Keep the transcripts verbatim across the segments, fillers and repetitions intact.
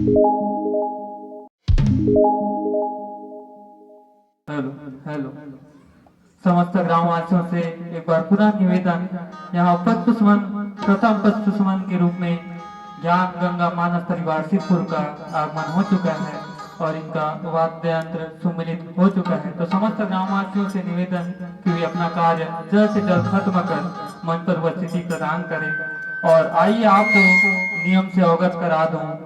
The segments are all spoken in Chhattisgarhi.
Hello, hello. समस्त ग्रामवासियों से एक बार पुनः निवेदन, यहाँ पद्म सुमन, प्रथम पद्म सुमन के रूप में ज्ञान गंगा मानस परिवार सिरपुर का आगमन हो चुका है और इनका वाद्य यंत्र सुमिलित हो चुका है। तो समस्त ग्रामवासियों से निवेदन कि वे अपना कार्य जल्द से जल्द खत्म कर मंच पर उपस्थिति प्रदान करें। और आइए, आपको नियम से अवगत करा दूं।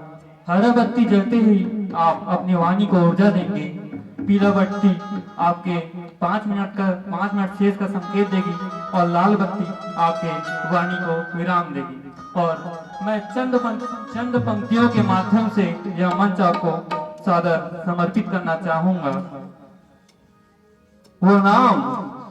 हरा बत्ती जलते ही आप अपनी वाणी को ऊर्जा देंगे। पीला बत्ती आपके पाँच मिनट का, पाँच मिनट शेष का संकेत देगी और लाल बत्ती आपके वाणी को विराम देगी। और मैं चंद पं-, चंद पंक्तियों के माध्यम से यह मंच आपको सादर समर्पित करना चाहूंगा। वो नाम,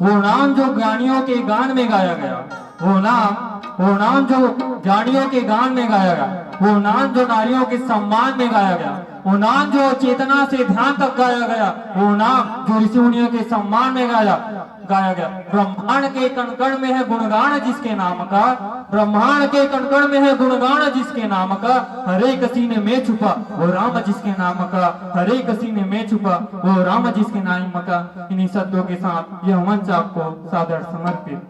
वो नाम जो ज्ञानियों के गान में गाया गया, वो नाम, वो नाम जो ज्ञानियों के गान में गाया गया, वो नाम जो नारियों के सम्मान में गाया गया, वो नाम जो चेतना से ध्यान तक गाया गया, वो नाम जो ऋषि मुनियों के सम्मान में गाया, गाया गया। ब्रह्मांड के कण कण में है गुणगान जिसके नाम का, ब्रह्मांड के कण कण में है गुणगान जिसके नाम का, हर एक सीने में छुपा वो राम जिसके नाम का, हर एक सीने में छुपा वो राम जिसके नाम का। इन्हीं शब्दों के साथ यह मंच आपको सादर समर्पित।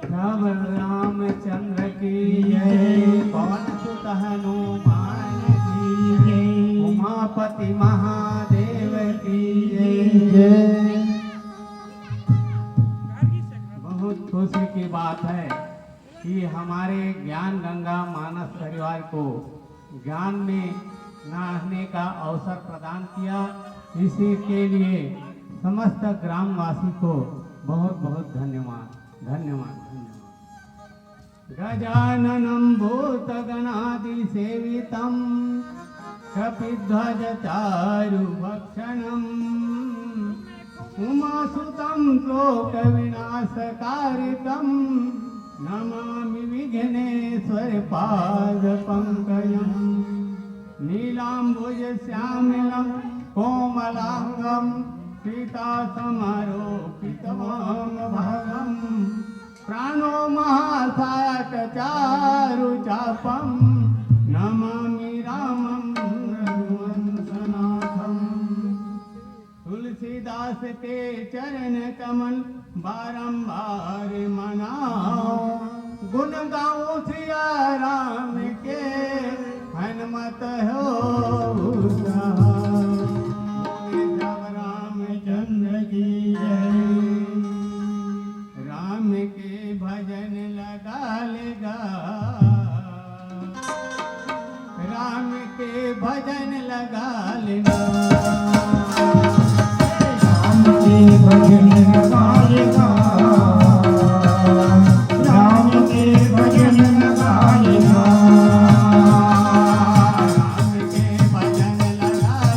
प्रभु रामचंद्र की जय, पवन सुत हनुमान की जय, उमापति महादेव की जय। बहुत खुशी की बात है कि हमारे ज्ञान गंगा मानस परिवार को ज्ञान में नहाने का अवसर प्रदान किया। इसी के लिए समस्त ग्रामवासी को बहुत बहुत धन्यवाद, धन्यवाद, धन्यवाद। गजाननं भूतगणादिसेवितं कपिध्वजचारुभक्षणम् उमासुतं शोकविनाशकारितं नमामि विघ्नेश्वर पादपङ्कजम्। नीलाम्बुजश्यामलं कोमलाङ्गं सीतासमारोपितवामभागम्। प्राणो महासायकचारुचापं नमामि रामं रघुवंशनाथम्। दास के चरण कमल बारंबार मनाओ। गुण गाऊं सिया राम के, हनुमत हो सहाय। बोले सब रामचंद्र की जय। राम के भजन लगा लेगा, राम के भजन लगा लेगा। राम के भजन लगा लेगा, राम के भजन लगा लेगा। राम के भजन लगा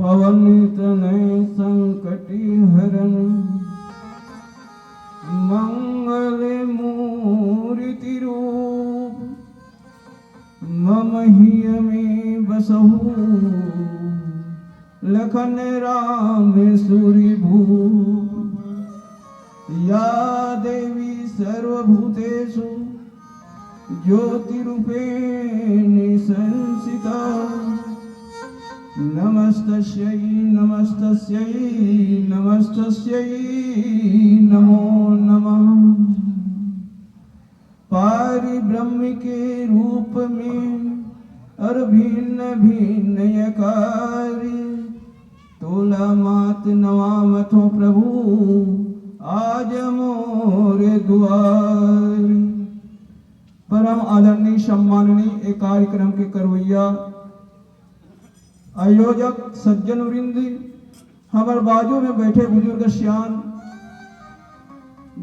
पवन तनय संकटि हरन मंगल मूर्ति रूप। मम हिय में बसहु लखन राम सूरि भूप। या देवी सर्वभूतेषु ज्योतिरूपेण संस्थिता। नमस्तस्यै नमस्तस्यै नमस्तस्यै नमो नमः। पारि ब्रह्म के रूप में और भिन्न भिन्न आकार, तोला मात नवावथों प्रभु आज मोर दुआर। परम आदरणीय सम्माननीय ए कार्यक्रम के करवैया आयोजक सज्जन वृंद, हमर बाजू में बैठे बुजुर्ग सियान,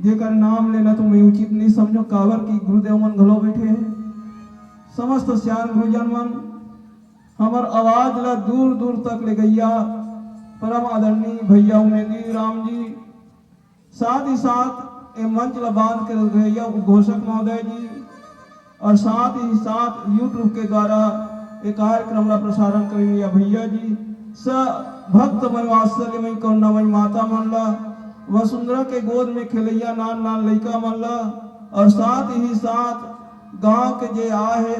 जेकर नाम लेना तो मैं उचित नहीं समझो, काबर कि गुरुदेव मन घलो बैठे हैं। समस्त सियान गुरुजन मन, हमर आवाज ला दूर दूर तक ले गैया परम आदरणीय भैया उमेदी राम जी, साथ ही साथ ए मंच ला बांध के रखैया उद्घोषक महोदय जी, और साथ ही साथ YouTube के द्वारा ए कार्यक्रम ला प्रसारण करैया भैया जी, स भक्तमय वात्सल्यमय करुणामय माता मन ला, वसुंधरा के गोद में खेलैया नान नान लइका मन ला, और साथ ही साथ गांव के जे आए हे,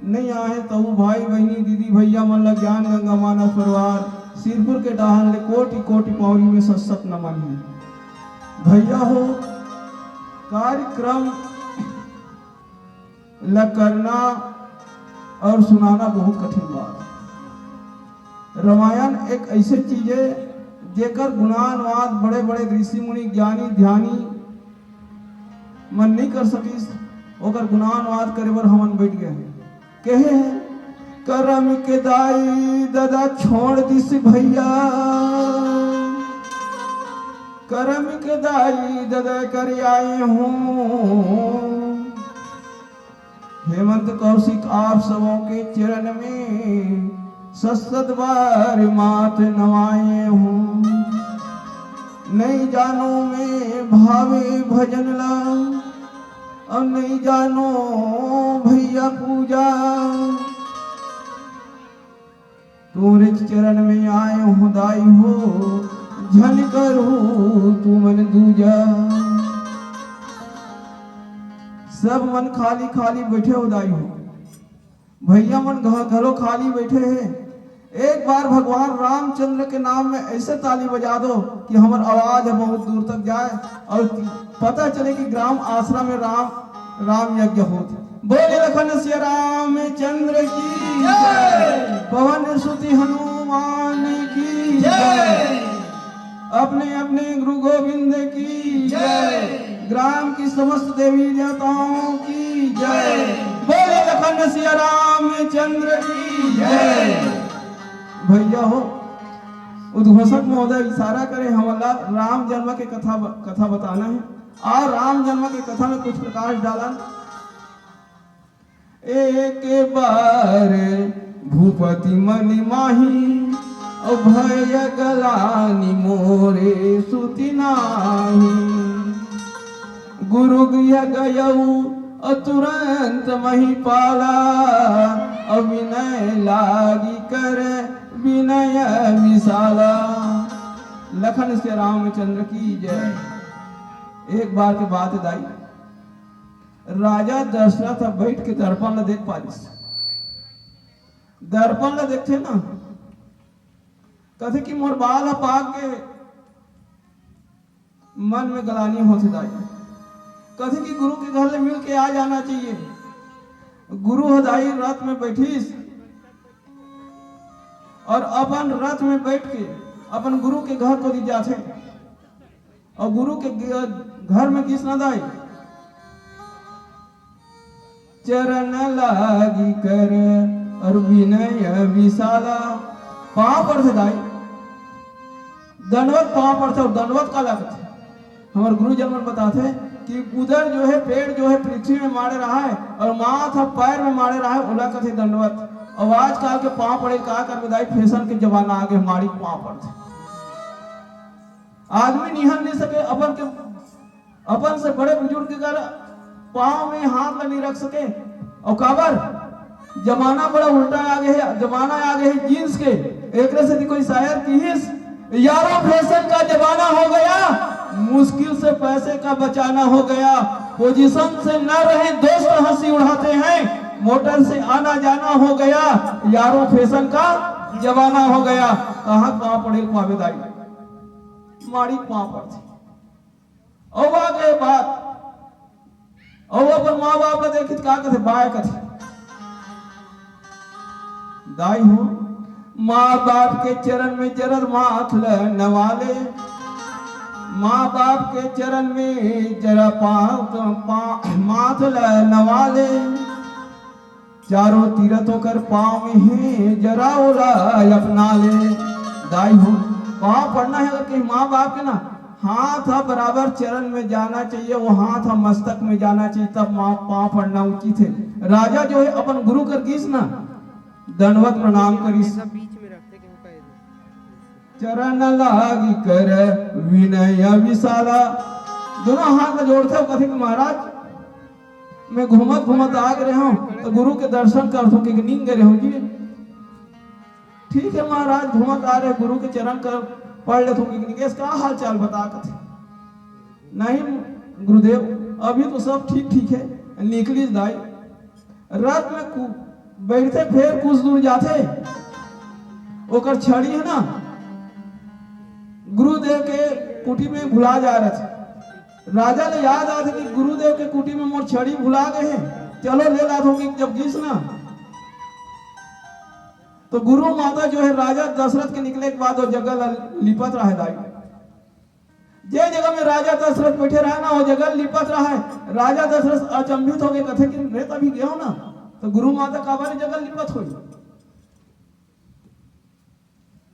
नहीं आए हे, तहु भाई बहिनी दीदी भैया मन ला ज्ञान गंगा मानस परिवार सिरपुर के डाहन ले कोटि कोटि पौरी में सत सत नमन हे। भैया हो, कार्यक्रम ला करना और सुनाना बहुत कठिन बात हे। रामायण एक ऐसे चीज हे, जेकर गुणानुवाद बड़े बड़े ऋषि मुनि ज्ञानी ध्यानी मन नहीं कर सकिस, ओकर गुणानुवाद करे बर हमन बैठ गए हैं। कहे हैं, करम के दाई ददा छोड़ दिस भैया, करम के दाई ददा कर आए हूँ। हेमंत कौशिक आप सबों के चरण में सत सत बार माथ नवाए हूँ। नहीं जानो मैं भावे भजन ला, और नहीं जानो भैया पूजा। तोरे चरण में आए हो दाई हो, झन करहु तुमन दूजा। सब मन खाली खाली बैठे हो दाई हो, भैया मन घ-, घलो खाली बैठे हे। एक बार भगवान रामचंद्र के नाम में ऐसे ताली बजा दो कि हमर आवाज ह बहुत दूर तक जाए और पता चले कि ग्राम आसरा में राम, राम यज्ञ होत हे। बोले लखन सिया रामचंद्र की जय। पवन सुत हनुमान की जय। जय। अपने अपने गुरु गोविंद की जय। जय। ग्राम की समस्त देवी देवताओं की जय। जय। बोले लखन सिया रामचंद्र की जय। जय। भैया हो, उद्घोषक महोदय इशारा करे, हमला राम जन्म के कथा, कथा बताना हे। और राम जन्म के कथा में कुछ प्रकाश डालन। एक बार भूपति मन माही, अभय गलानी मोरे सुति नाही। गुरु गृह गयऊ अतुरंत मही पाला, अविनय लागी कर विनय विशाला। लखन से रामचंद्र की जय। एक बार के बात दाई, राजा दशरथ बैठ के दर्पण ला देख पारिस। दर्पण ला देखथे ना, कथे कि मोर बाल ह पाक के मन में गलानी होथे दाई। कथे कि गुरु के घर ले मिल के आ जाना चाहिए। गुरु ह दाई रथ में बैठिस और अपन रथ में बैठ के अपन गुरु के घर कोती जाथे। और गुरु के ग-, घर में गिस ना दाई, चरण लागी कर और विनय विशाला। पाँव पड़थे दाई, दंडवत पाँव पड़थे। और दंडवत काला कथे? हमर गुरुजन मन बताथे कि उदर जो है, पेट जो है पृथ्वी में माड़े रहा है और माथ ह पैर में माड़े रहा है, ओला कथे दंडवत। अब आजकल के पांव पड़े का करबे दाई, फैशन के जमाना आगे, माड़ी के पांव पड़थे। आदमी निहर नहीं सके, अपन के, अपन से बड़े बुजुर्ग के कर पांव में हाथ ला नहीं रख सके। और काबर? जमाना बड़ा उल्टा आ गए है, जमाना आ गए है जींस के। एकरे से कोई शायर किहिस, यारों फैशन का जमाना हो गया, मुश्किल से पैसे का बचाना हो गया। पोजीशन से न रहे दोस्त हंसी उड़ाते हैं, मोटर से आना जाना हो गया, यारों फैशन का जमाना हो गया। कहाँ पाँव पड़े पावे दाई, माड़ी पाँव पड़थे। अउ आ गए बात, अउ अपन माँ बाप ला देखित का कथे, बाय कथे, दाई हो, माँ बाप के चरण में जरा माथ ल नवा ले, माँ बाप के चरण में जरा पा, पा, माथ ल नवा ले, चारों तीरथ ओकर पाँव में हे, जरा ओला अपना ले। दाई हो, पाँव पड़ना है अगर कहीं माँ बाप के ना, हाथ ह बराबर चरण में जाना चाहिए, वो हाथ ह मस्तक में जाना चाहिए, तब माँ पाँव पड़ना उचित है। राजा जो है अपन गुरु कर गिस ना, दंडवत प्रणाम करिस। सब बीच में रखते, क्यों कहे दे? चरण लागी कर विनय विशाला, दोनों हाथ में जोड़थे, कथे कि महाराज, मैं घूमत घूमत आ गए हूँ, तो गुरु के दर्शन करथों कि नींद गए हूँ जी। ठीक है महाराज, घूमत आ रहे, गुरु के चरण कर पढ़ लेथों कि निकेश का हाल चाल बता कथे। नहीं गुरुदेव, अभी तो सब ठीक ठीक है। निकलिस दाई, रथ में कु-, बैठथे, फेर कुछ दूर जाथे, ओकर छड़ी है ना, गुरुदेव के कुटी में भुला जा रहे थे। राजा ले याद आथे कि गुरुदेव के कुटी में मोर छड़ी भुला गए हैं, चलो ले लाथों कि जब गिस ना। तो गुरु माता जो है राजा दशरथ के निकले के बाद वो जगह ल-, लिपत रहे दाई। जे जगह में राजा दशरथ बैठे रहे ना, वो जगह लिपत रहे। राजा दशरथ अचंभित हो गए, कथे कि मैं तो अभी गया हूं ना, तो गुरु माता काबर जगह लिपत हुई।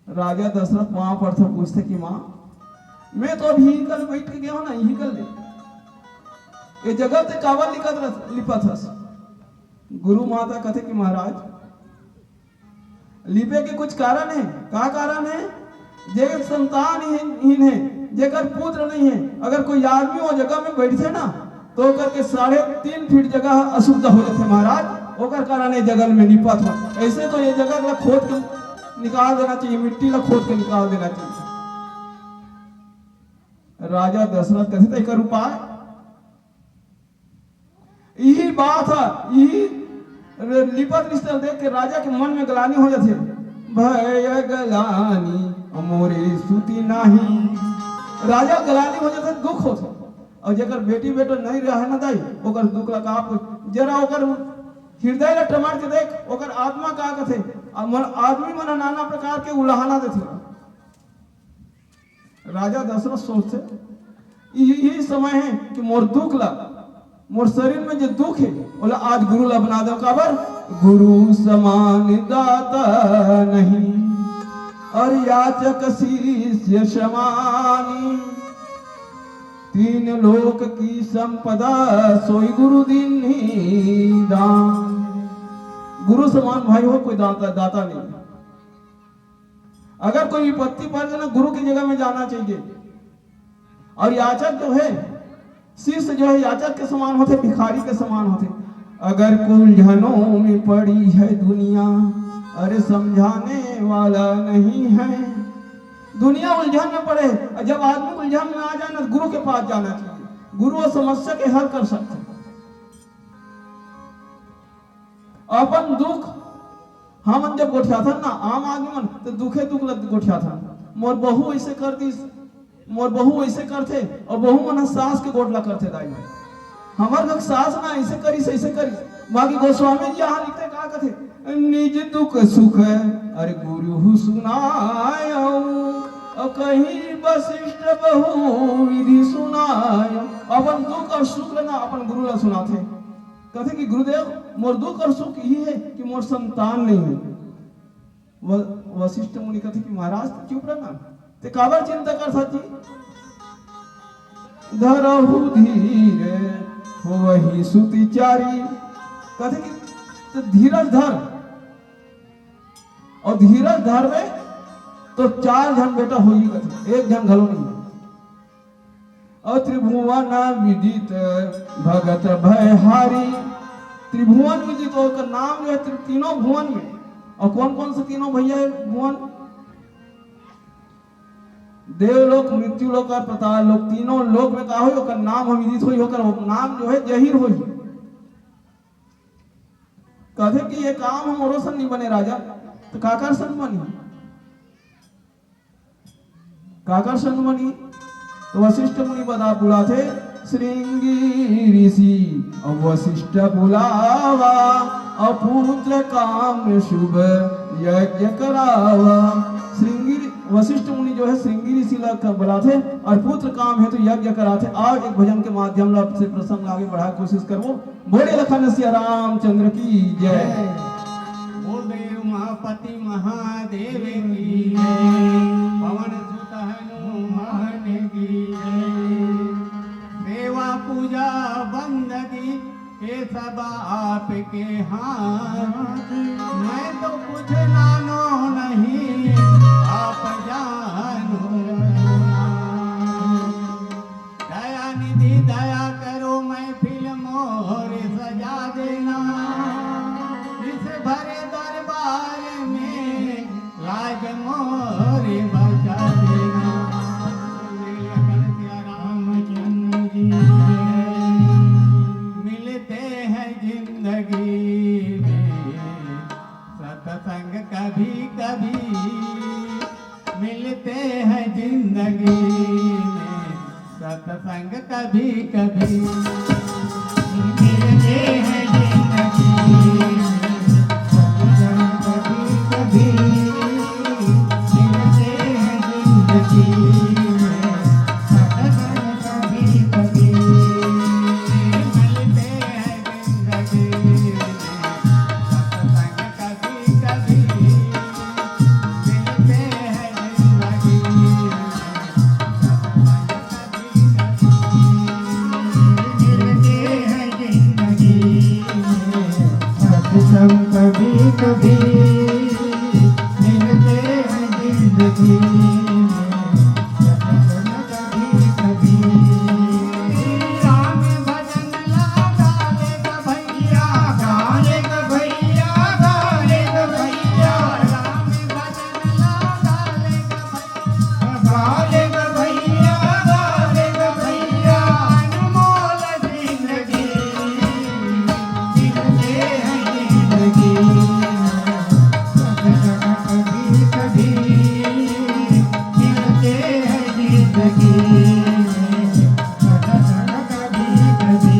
राजा दशरथ वहां पर थे, पूछते कि माँ, मैं तो अभी यहीं कल बैठ के गया हूं ना, यहीं कल ले, ये जगह ते काबर लिखत रह-, लिपत हस? गुरु माता कथे कि महाराज, लिपे के कुछ कारण है। का कारण है? जे संतानहीन, हीन है, जेकर पुत्र नहीं है, अगर कोई आदमी वो जगह में बैठथे ना, तो ओकर के साढ़े तीन फीट जगह असुविधा हो जाथे महाराज। ओकर कारण ये जगह में लिपत हो। ऐसे तो ये जगह ला खोद के निकाल देना चाहिए, मिट्टी ला खोद के निकाल देना चाहिए। राजा दशरथ कथे, "तो एकर उपाय?" यही बात है, यही लिपत रिश्ते देख के राजा के मन में ग्लानी हो जाथे, "भय ग्लानी मोरे सुति नाही।" राजा ग्लानी हो जाथे, दुख होथे। और जेकर बेटी बेटा नहीं रहे ना दाई, ओकर दुख लगा आप जरा ओकर हृदय ला टमार के देख, ओकर आत्मा का कथे। अब मन, आदमी मन नाना प्रकार के उलाहना देथे। राजा दशरथ सोचथे, "यही समय है कि मोर दुख ला, मोर शरीर में जो दुख है, ओला आज गुरु ला बना दो।" काबर? "गुरु समान दाता नहीं, और याचक शिष्य समानी। तीन लोक की संपदा, सोई गुरु दीन्ही दान।" गुरु समान भाई हो, कोई दाता, दाता नहीं। अगर कोई विपत्ति पड़ जाए ना, गुरु की जगह में जाना चाहिए। और याचक जो है, शिष्य जो है, याचक के समान होथे, भिखारी के समान होथे। अगर उलझनों में पड़ी है दुनिया, अरे समझाने वाला नहीं है। दुनिया उलझन में पड़े है, और जब आदमी उलझन में आ जाए ना, तो गुरु के पास जाना चाहिए। गुरु वो समस्या के हल कर सकते हैं। अपन दुख हमन जब गोठियाथन ना, आम आदमी मन, तो दुखे दुख ल गोठियाथन। "मोर बहू ऐसे कर दिस, मोर बहू ऐसे करथे," और बहू मन ह सास के गोठ ला करथे, "दाई मन, हमर घर सास ना ऐसे करिस, ऐसे करिस।" बाकी गोस्वामी जी यहाँ लिखते का कथे, "निज दुख सुख अरे गुरु सुनायो, और कहीं वशिष्ठ बहु विधि सुनायो।" अपन दुख और सुख ल ना अपन गुरु ला सुनाथे। कथे कि गुरुदेव, मोर दुख और सुख यही है कि मोर संतान नहीं है। व-, वशिष्ठ मुनि कथे कि महाराज, तैं चुप रह ना, तैं काबर चिंता करथस जी? धरहु धीर होवहि सुति चारी। कथे कि तैं धीरज धर, अउ धीरज धरबे तो चार झन बेटा होही कथे, एक झन घलो नहीं। अउ त्रिभुवन विदित भगत भयहारी, त्रिभुवन विदित, ओकर नाम जो है त्रि-, तीनों भुवन में। अउ कौन कौन से तीनों भैया है भुवन? देवलोक, मृत्यु लोक और पाताल लोक, तीनों लोक में का होही, ओकर नाम हम विदित होही, ओकर नाम जो है जहीर होही। कथे कि ये काम ह मोरो सन नहीं बने राजा, तो काकर सन बनी? काकर सन बनी? तो वशिष्ठ मुनि बता बुलाथे, श्रृंगी ऋषि अब वशिष्ठ बुलावा, अब पुत्र काम शुभ यज्ञ करावा। श्रृंगी, वशिष्ठ मुनि जो है श्रृंगी ऋषि ला क-, बुलाथे और पुत्र काम हेतु यज्ञ कराथे। आओ एक भजन के माध्यम ला से प्रसंग आगे बढ़ा के कोशिश करबो। बोले लखन सिया रामचंद्र की जय। बोल रही उमापति महादेव की जय, पवन सुत हनुमान की जय। सेवा पूजा बंदगी ये सब आपके हाथ, मैं तो कुछ जानो नहीं, आप जानो। दया निधि दया करो, महफिल मोर सजा देना, इस भरे दरबार में लाज मोर बचा देना। श्री लखन सिया रामचंद्र की जय। मिलते हैं जिंदगी में सत्संग कभी कभी, मिलते हैं जिंदगी में सत्संग कभी कभी। मिलते हैं जिंदगी में सत्संग कभी कभी, मिलते हैं जिंदगी में सत्संग कभी कभी, मिलते हैं जिंदगी में सत्संग कभी कभी, मिलते हैं जिंदगी में सत्संग कभी कभी, मिलते हैं जिंदगी में सत्संग कभी कभी, मिलते हैं जिंदगी में सत्संग कभी कभी। राम भजन लगा ले ग भैया, गा ले ग भैया, गा ले ग भैया। राम भजन लगा ले ग भैया, गा ले ग भैया, गा ले ग भैया। अनमोल जिंदगी, मिलते हैं जिंदगी में सत्संग कभी कभी, मिलते हैं जिंदगी में सत्संग कभी कभी।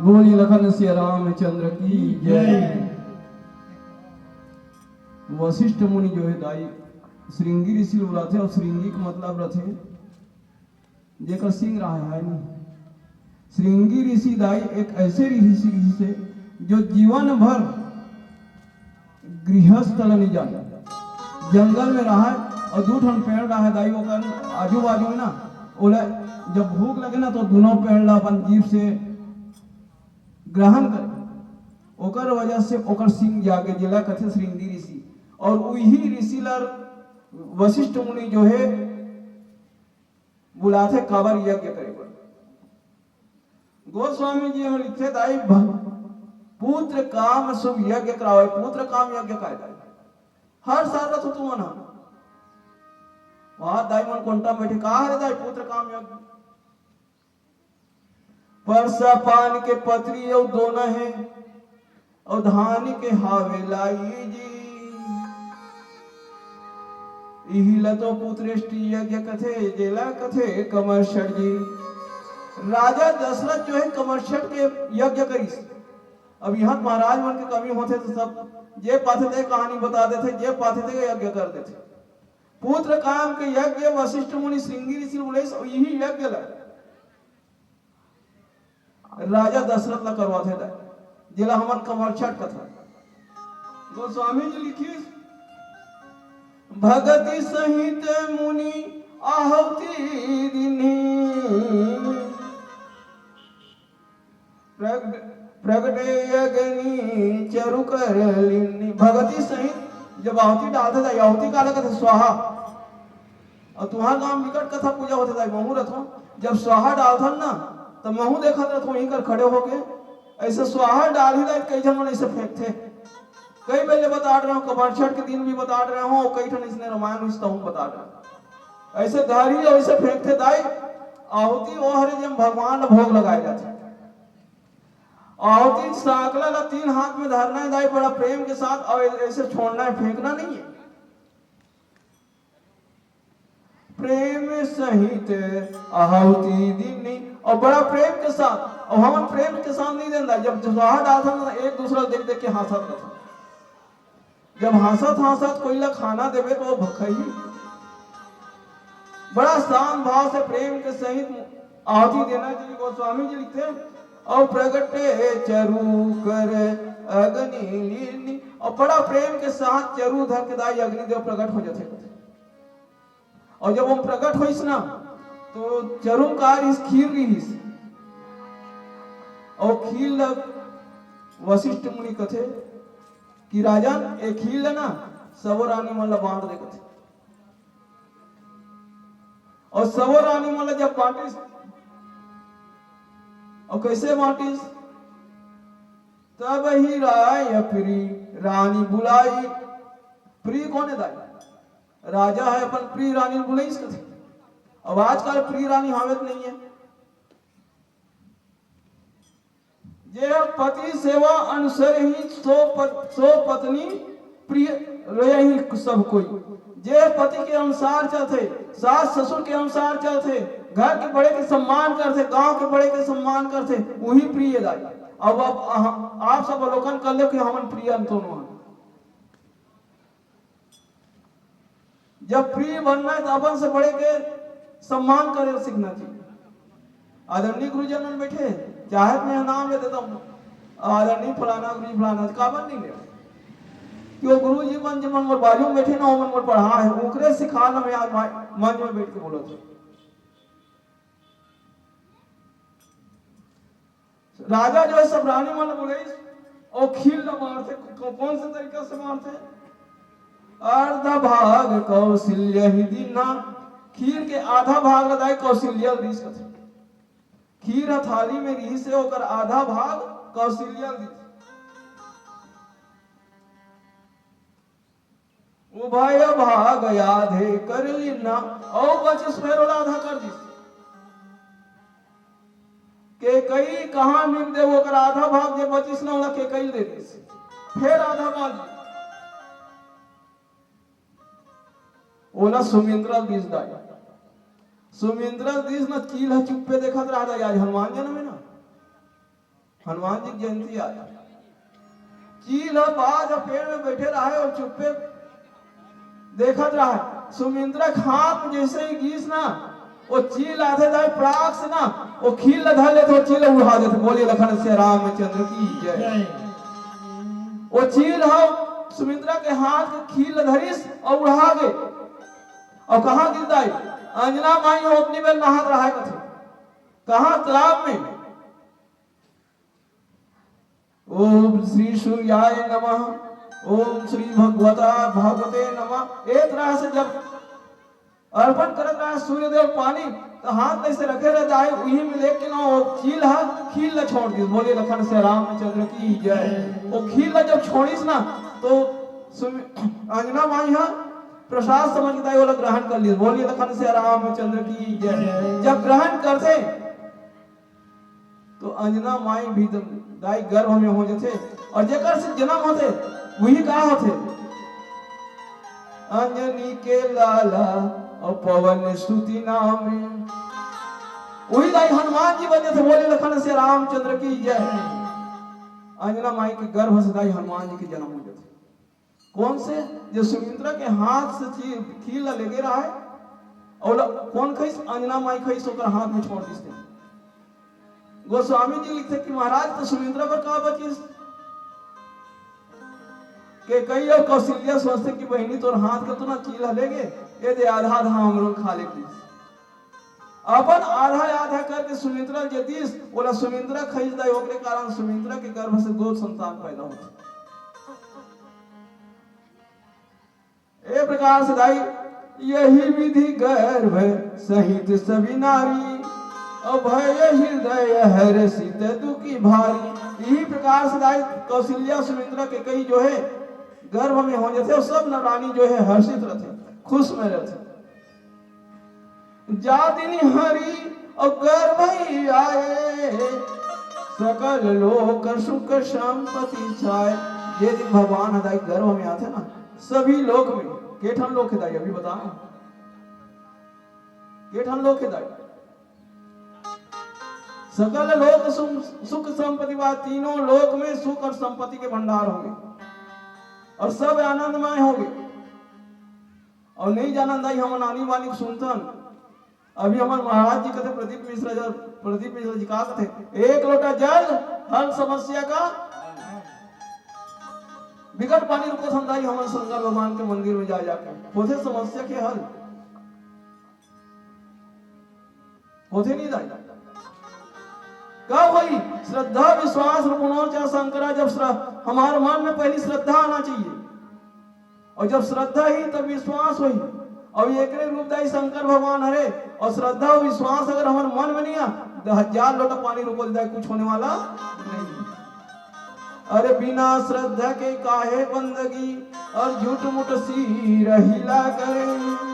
बोली लखन सिया रामचंद्र की जय। वशिष्ठ मुनि जो हे दाई, श्रृंगी ऋषि ल बुलाथे, अउ श्रृंगी के मतलब रथे जेकर सिंग राहय, हे नी? श्रृंगी ऋषि दाई एक ऐसे ऋषि, ऋषि हे जो जीवन भर गृहस्थ ल नइ जाने, जंगल में राहय अउ दू ठन पेड़ राहय दाई, ओकर आजू बाजू में ना, ओला जब भूख लगे ना, तो दूनों पेड़ ला अपन जीभ से ग्रहण करे, ओकर वजह से ओकर सिंग जागे, जेला कथे श्रृंगी ऋषि। अउ उही ऋषि ला वशिष्ठ मुनि जो हे बुलाथे काबर, यज्ञ करे बर। गोस्वामी जी हमर लिखथे दाई, भ-, पुत्र काम शुभ यज्ञ करावे। पुत्र काम यज्ञ काय दाई? हर साल रथो तुमन ह। वहां दाई मन कोंटा में बैठे, का हरे दाई पुत्र काम यज्ञ? परसा पान के पतरी अउ दोना हे, अउ धान के हावे लाई जी। इही ल तो पुत्रेष्टि यज्ञ कथे, जेला कथे कमर्षट जी। राजा दशरथ जो हे कमर्षट के यज्ञ करिस। अब इहां महाराज मन के कमी होथे, तो सब जे पाथे ते कहानी बता देथे, जे पाथे ते यज्ञ कर देथे। पुत्र काम के यज्ञ वशिष्ठ मुनि श्रृंगी ऋषि ल बुलाइस, अउ इही यज्ञ ल राजा दशरथ ला करवाथे दाई, जेला हमन कमर्षट कथन। गोस्वामी जी लिखिस, भगति सहित मुनि आहुति दीन्ही, प्रग-, प्रगटे अग्नि चरु कर लीन्ही। भगति सहित जब आहुति डालथे दाई, आहुति काला कथे? स्वाहा। अउ तुंहर गांव बिकट कथा पूजा होथे दाई, महूं रथों। जब स्वाहा डालथन ना, त महूं देखत रथों इही कर खड़े होके। ऐसे स्वाहा डालही दाई, कई झन मन ऐसे फेंकथे। कई बेर ले बतात रहे हों, कमर्षट के दिन भी बतात रहे हों, अउ कई ठन इसने रामायण में तहूं बतात रहे हों। ऐसे धरही अउ ऐसे फेंकथे दाई। आहुति ओ हरे जेम भगवान ल भोग लगाए जाथे। आहुति सांकला ला तीन हाथ में धरना हे दाई, बड़ा प्रेम के साथ, अउ ऐसे छोड़ना हे, फेंकना नहीं है। प्रेम सहित आहुति दीन्ही, अउ बड़ा प्रेम के साथ, अउ हमन प्रेम के साथ नहीं देन दाई, जब स्वाहा डालथन ना, एक दूसरा देख देख के हांसत रहथन। जब हांसत हांसत कोई ला खाना देबे, तो वो भखही। बड़ा शान भाव से प्रेम के सहित आहुति देना चाहिए। गोस्वामी जी लिखथे, "अउ प्रगटे चरु कर अग्नि लीन्ही।" अउ बड़ा प्रेम के साथ चरु धर के दाई अग्निदेव प्रगट हो जाथे। अउ जब वो प्रगट होइस ना, तो चरु म का रिहिस, खीर रिहिस। अउ खीर ल वशिष्ठ मुनि कथे कि राजन, ए खीर ल ना सबो रानी मन ल बांट दे कथे। अउ सबो रानी मन ल जब बांटिस, अउ कइसे बांटिस? तब ही राय प्री रानी बुलाई। प्री कोन हे दाई? राजा हे, अपन प्री रानी ल बुलाइस कथे। अब आजकल प्री रानी हावत नहीं है। जे पति सेवा अनुसरही सो प-, सो पत्नी प्रिय रहही सब कोई। जे पति के अनुसार चलथे, सास ससुर के अनुसार चलथे, घर के बड़े के सम्मान करथे, गांव के बड़े के सम्मान करथे, वही प्रिय दाई। अब आप, आप सब अवलोकन कर लो कि हमन प्रिय अंतोन हन। जब प्रिय बनना है, तो अपन से बड़े के सम्मान करे सीखना चाहिए। आदरणीय गुरुजन मन बैठे, चाहे मैं नाम ले देता हूँ, आदरणीय फलाना गुरु जी, फलाना जी, काबर नहीं ले? कि वो गुरु जी मन, जे मन मोर बाजू में बैठे ना, वो मन मोर पढ़ा है, ओकरे सिखाना मैं आज मा-, मंच में बैठ के बोलत हूँ। राजा जो है, सब रानी मन ल बुलाइस, अउ खीर ल बांटथे। को-, कौन से तरीका से बांटथे? अर्ध भाग कौशल्या ही दीन्हा, खीर के आधा भाग ल दाई कौशल्या ल दीस कथे। खीर ह थाली में रिहिस हे, ओकर आधा भाग कौशल्या ल दीस। उभय भाग आधे कर लीन्हा, अउ बचिस फेर ओला आधा कर दिस। केकई कहाँ मिल दे, ओकर आधा भाग जे बचिस ना, ओला केकई दे दिस। फेर आधा भाग ओला सुमिंद्रा दिस दाई। सुमिंद्रा दिस ना, चील ह चुप्पे देखत रहा दाई, आज हनुमान जन्म हे ना। हनुमान जी के जयंती आज। चील ह बाज ह पेड़ में बैठे रहे और चुप्पे देखत रहे। सुमिंद्रा के हाथ में जैसे ही गिस ना, वो चील आथे दाई पड़ाक से ना, वो खील ला धर लेथे, वो चील ला उड़ा देथे। बोलिए लखन सिया रामचंद्र की जय। जय। वो चील ह सुमिंद्रा के हाथ के खील ला धरिस और उड़ा गे। और कहाँ गिस दाई? अंजना माई हो अपनी बेल नहात रहा कथे। कहाँ? तालाब में। ओम श्री सूर्याय नमः, ओम श्री भगवता भागवते नमः। ए तरह से जब अर्पण करत रहा सूर्यदेव पानी, तो हाथ में से रखे रह जाए, उही में लेके ना वो खील हा, खील ला छोड़ दिस। बोलिए लखन सिया रामचंद्र की जय। वो खील ला जब छोड़िस ना, तो सुम-, अंजना माई हा प्रसाद समझ के दाई ओला ग्रहण कर लिस। बोलिए लखन सिया रामचंद्र की जय। जब ग्रहण करथे, तो अंजना माई भी दम-, दाई गर्भ में हो जथे, और जेकर से जन्म होथे, वही का होथे? अंजनी के लाला और पवन सुत नाम। वही दाई हनुमान जी बन जथे। बोले लखन सिया रामचंद्र की जय। अंजना माई के गर्भ से दाई हनुमान जी के जन्म हो जथे। कौन से? जो सुमिंद्रा के हाथ से चीर, खील ला लेगे रहा है, और ला-, कौन खइस? अंजना माई खइस, ओकर हाथ में छोड़ दिस। गोस्वामी जी लिखथे कि महाराज, तो सुमिंद्रा बर का बचिस? केकई और कौशल्या सोचथे कि बहिनी, तोर हाथ के तो ना चील ह लेगे, ये दे आधा आधा हमरो खा ले, please। अपन आधा आधा करके सुमिंद्रा ल जे दिस, ओला सुमिंद्रा खइस दाई, ओकरे कारण सुमिंद्रा के गर्भ से दो संतान पैदा होथे। ए प्रकार से दाई, यही विधि गर्भ सहित सभी नारी, अभय हृदय हर्षित दुखी भारी। यही प्रकार से दाई कौशल्या, सुमिंद्रा, केकई जो है गर्भ में हो जथे, सब नर रानी जो है हर्षित रहथे, खुश में रहथे। जा दिन हरि अउ गर्भ ही आए, सकल लोक सुख संपत्ति छाए। जे दिन भगवान ह दाई गर्भ में आथे ना, सभी लोक में, के ठन लोक हे दाई, अभी बताएं, के ठन लोक हे दाई? सकल लोक सुख, सुख संपत्ति बा, तीनों लोक में सुख और संपत्ति के भंडार होगे और सब आनंदमय होगे। और नहीं जानन दाई, हमन आनी बानी सुनथन। अभी हमर महाराज जी कथे, प्रदीप मिश्रा जी, प्रदीप मिश्रा जी का कथे, एक लोटा जल हर समस्या का। बिकट पानी रुकोथन दाई हमन शंकर भगवान के मंदिर में जा जाके, होथे समस्या के हल। होथे नहीं दाई? कब होई? श्रद्धा विश्वास रुकनो चाहे शंकरा, जब श्र-, हमारे मन में पहली श्रद्धा आना चाहिए। और जब श्रद्धा ही तब विश्वास होई। और एकरे रूप दाई शंकर भगवान हरे। और श्रद्धा और विश्वास अगर हमारे मन में नहीं आ, तो हजार लोटा पानी रुको दाई, कुछ होने वाला नहीं। अरे बिना श्रद्धा के काहे बंदगी और झूठ मूठ सिर हिला करे।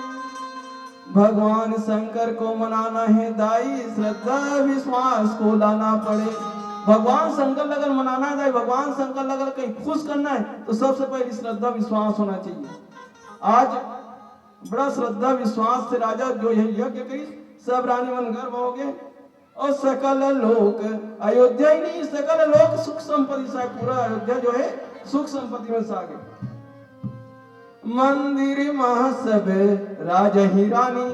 भगवान शंकर को मनाना है दाई, श्रद्धा विश्वास को लाना पड़े। भगवान शंकर लगन मनाना है दाई, भगवान शंकर लगन कहीं खुश करना है तो सबसे पहले श्रद्धा विश्वास होना चाहिए। आज बड़ा श्रद्धा विश्वास से राजा जो है यज्ञ करी, सब रानी मन गर्भ हो गए। और सकल लोक, अयोध्या ही नहीं, सकल लोक सुख संपत्ति से, पूरा अयोध्या जो है सुख संपत्ति में से आगे। मंदिर महा सब राजा ही रानी।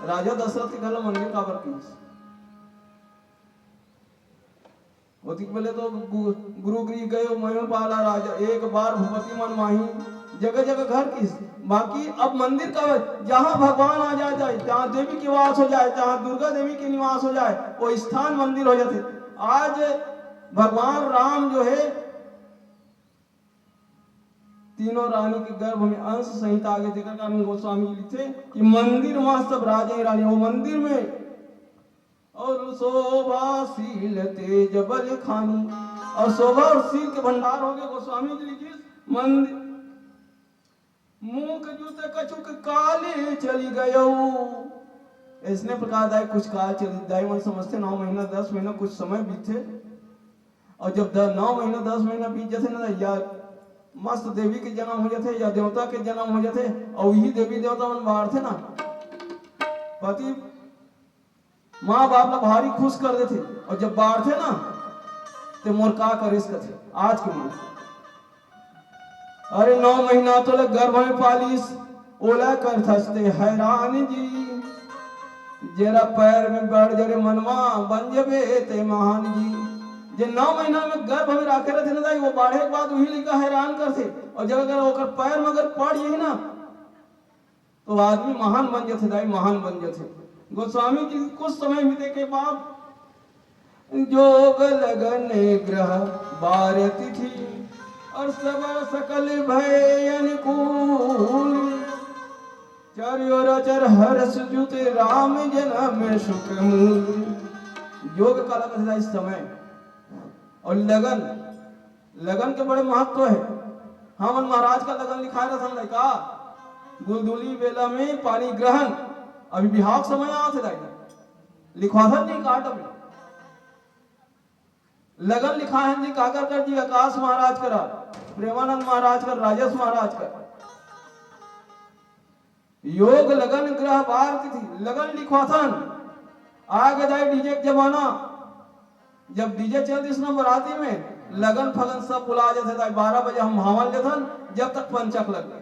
राजा दशरथ के घर मंदिर काबर कीस? ओतिक बेले तो गु-, गुरु गृह गए, महिमा पाला राजा, एक बार भूपति मन माही, जगह जगह घर कीस। बाकी अब मंदिर का, जहाँ भगवान आ जाए, जहाँ देवी के वास हो जाए, जहाँ दुर्गा देवी के निवास हो जाए, वो स्थान मंदिर हो जाते। आज भगवान राम जो है, तीनों रानी के गर्भ में अंश सहित आगे, जेकर कारण गोस्वामी जी लिखते कि मंदिर वहाँ सब राजा ही रानी, वो मंदिर में और शोभाशील तेज बल खानी। और शोभा और शील के भंडार हो गए। गोस्वामी जी लिखिस, मंद-, मूक जुत कछुक काली चली गयो। इसने प्रकार दाई कुछ काल चली, दाई मन समझते नौ महीना, दस महीना कुछ समय बीतथे। और जब द-, नौ महीना, दस महीना बीत जाते ना, या मस्त देवी के जन्म हो जाते या देवता के जन्म हो जाते, और यही देवी देवता मन बाढ़ते ना, पति माँ बाप ला भारी खुश कर देथे। अउ जब बाढ़थे ना, ते मोर का करिस कथे आज के मन। अरे, नौ महीना तोला गर्भ में पालिस, ओला करथस ते हैरान जी। जेरा पैर में बढ़ जरे मनवा, बन जबे ते महान जी। जे नौ महीना में गर्भ में राखे रथे ना दाई, वो बाढ़े के बाद वही लइका हैरान करथे। अउ जब अगर ओकर पैर में अगर पड़ जाही ना, तो आदमी महान बन जथे दाई, महान बन जथे। गोस्वामी जी कुछ समय बीते के बाद जोग लगन ग्रह बार तिथि, अउ सब सकल भय अनुकूल। चारियोर अचर हर्ष जुत राम जनम सुख मूल। योग काला कथे दाई समय अउ लगन, लगन के बड़े महत्व हे। हमन महाराज का लगन लिखाए रथन लइका, गुलदुली बेला में पानी ग्रहण, अभी बिहाव के समय आथे दाई, लिखवाथन जी काट में। लगन लिखाए हन जी काकर कर जी, आकाश महाराज करा, प्रेमानंद महाराज कर, राजेश महाराज कर। योग लगन ग्रह बार तिथि, लगन लिखवाथन। आगे दाई डीजे के जमाना, जब डीजे चल दिस ना बराती में, लगन फगन सब बुला जाथे दाई, बारह बजे हम भावन लेथन, जब तक पंचक लग गए।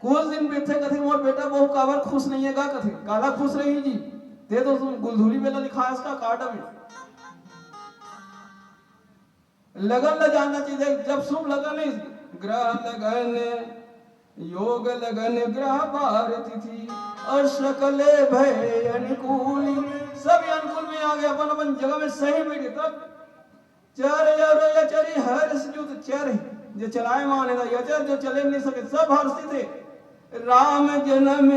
कुछ दिन बीतथे, कथे, "मोर बेटा बहू काबर खुश नहीं हे गा?" कथे, "काला खुश रही जी, ते तो तुम गुलधुली बेला लिखायस का काट में।" लगन ला जानना चाहिए। जब शुभ लगन हे, ग्रह लगन, योग लगन, ग्रह बार तिथि, अउ सकल भय अनुकूल, सब अनुकूल में आ गए, अपन अपन जगह में सही बैठे। तब चर अउ अचर हर्ष जुत, चर जे चलायमान हे, अचर जो चले नहीं सके, सब हर्षित हे। राम जनम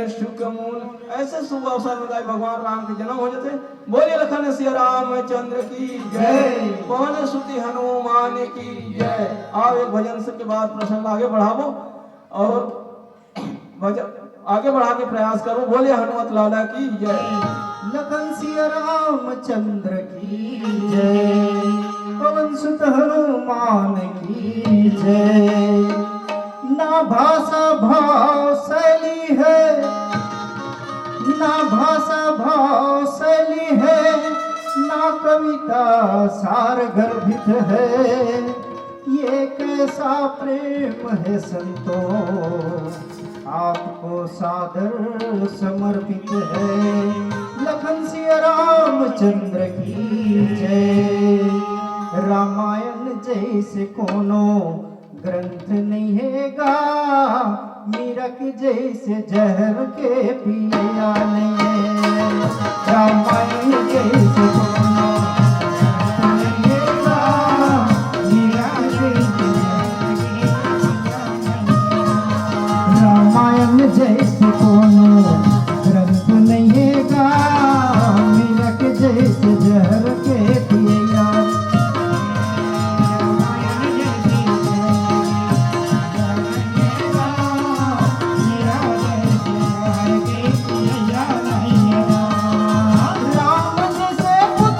सुख मूल। ऐसे शुभ अवसर में दाई भगवान राम के जन्म हो जाथे। बोलिए लखन सिया रामचंद्र की जय, जय। पवन सुत हनुमान की जय। आओ, एक भजन से के बाद प्रसंग आगे बढ़ाबो अउ भजन आगे बढ़ा के प्रयास करबो। बोलिए हनुमत लाला की जय। लखन सिया रामचंद्र की जय, पवन सुत हनुमान की जय। ना भाषा भाव शैली है, ना भाषा भाव शैली है, ना कविता सार गर्भित है। ये कैसा प्रेम है संतो, आपको सादर समर्पित है। लखन सिया रामचंद्र की जय। रामायण जैसे कोनो ग्रंथ नहीं है गा, मीरा के जैसे जहर के पिया नहीं है। रामायण जैसे कोनो ग्रंथ नहीं है गा, मीरा के जैसे जहर के पिया नहीं है। रामायण जैसे कोनो ग्रंथ नहीं है गा, मीरा के जैसे जहर के पिया। राम जैसे